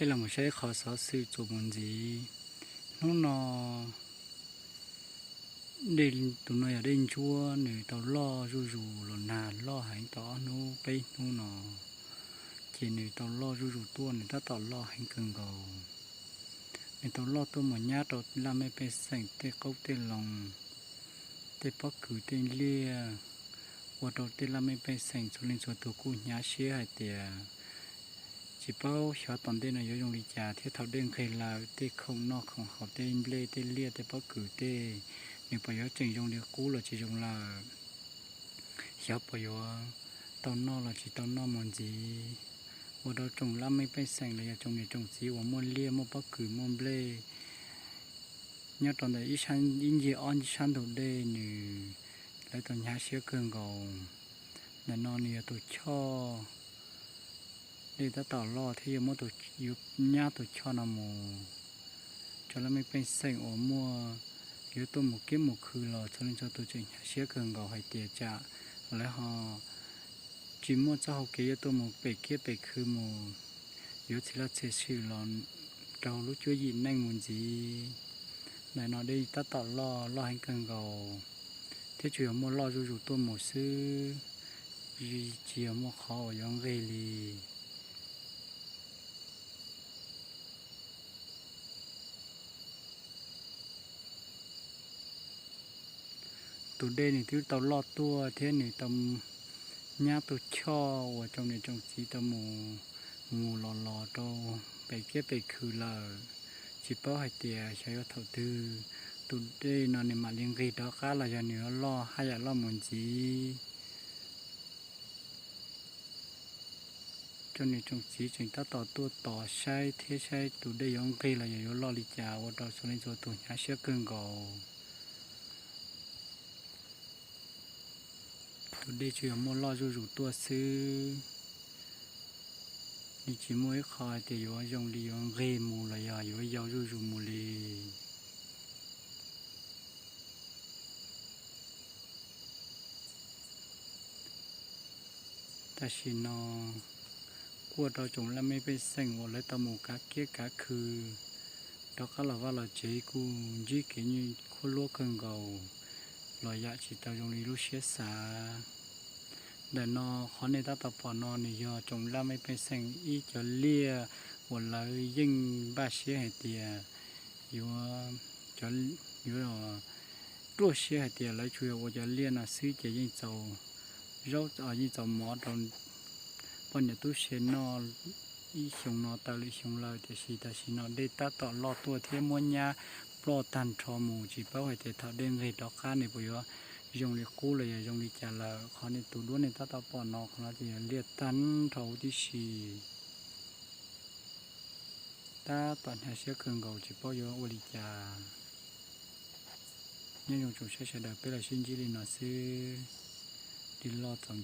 Peb los mus saib qhov xov xwm txuas mus ntxiv. Hnub no dej, tus no yog dej ntsuab, nws tau loj zuj zus los nag loj heev tau ob hnub peb hnub no, ces nws tau loj zuj zus tuaj, nws tab tom loj heev kawg nkaus. Nws tau loj tuaj mus nyab rau laj mej pej xeem tej qoob tej loo, tej pob kws tej liaj, ua rau tej laj mej pej xeem txhua leej txhua tus kuj hnyav siab hais tias tsis paub xyov tom ntej no yuav zoo li cas thiab thaum dej nqig lawm tej khoom noj khoom haus tej nplej tej liaj tej pob kws tej, nws puas yuav tseem zoo li qub los tsis zoo lawm, xyov puas yuav tau noj los tsis tau noj mus ntxiv. Ua rau tsoom laj mej pej xeem los yog tsoom niam tsoom txiv uas muaj liaj muaj pob kws muaj nplej nyob rau ntawm ib ncig ob sab ntug dej nws, lawv tau hnyav siab kawg nkaus. Ntawm no nws yog tus choj, dej tab tom loj thiab yuav muab, yuav nyab tus choj no mus. Tsoom laj mej pej xeem uas muaj, yuav tuaj mus kiab mus khw los txhua leej txhua tus tseem hnyav siab kawg nkaus hais tias tsam lawv ho tsis muaj txoj hau kev yuav tuaj mus pem kiab pem khw mus, yuav txhij laj txhij swm los rau lub cuab yim neej mus ntxiv. Ntawm no dej tab tom loj, loj heev kawg nkaus, thiab tsuas yog muaj loj zuj zus tuaj mus xwb, tsis yog muaj qhov uas yuav nqig li. Tus dej nws twb tau loj tuaj thiab nws tau nyab tus choj uas tsoom niam tsoom txiv tau mus, mus los los rau pem kiab pem khw lawm. Tsis paub hais tias xyov yuav thaum twg tus dej no nws mam li nqig rov qab los yog nws yuav loj haj yam loj mus ntxiv. Tsoom niam tsoom txiv tseem tab tom tuaj tos saib thiab saib tus dej yuav nqig los yog yuav loj li cas ua rau txhua leej txhua tus hnyav siab kawg nkaus. Tus dej tsuas yog muaj loj zuj zus tuaj xwb, nws tsis muaj ib qho hais tias yuav zoo li yuav nqig mus los yog yuav yau zuj zus mus li. Tam sim no kuj ua rau tsoom laj mej pej xeem uas lawv tau mus kav kiab kav khw rov qab los vaj los tsev kuj ntsib kev nyuaj khuab luab kawg nkaus, los yam tsis tau zoo li lub siab xav. Ntawm no qhov nej tab tom pom no nws yog tsoom laj mej pej xeem ib cov liaj uas lawv yeej npaj siab hais tias yuav, yuav ruaj siab hais tias lawv tsuas yog ua cov liaj no xwb ces yeej txaus zaub, yeej txaus mov rau poj niam tub se noj ib xyoo no tawm lwm xyoo lawm. Tiam sis tam sim no dej tab tom loj tuaj thiab muab nyab ploj tag nrho mus, tsis paub hais tias thaum dej nqig rov qab nws puas yuav zoo li qub los yog zoo li cas lawm. Qhov nej tus duab nej tab tom pom no, qhov no ces yog liaj tag nrho huv tib si. Tab tom hnyav siab kawg nkaus tsis paub yuav ua li cas. Nyob zoo tsoom saib sawv daws, peb los sib ntsib li no xwb, li loj txaus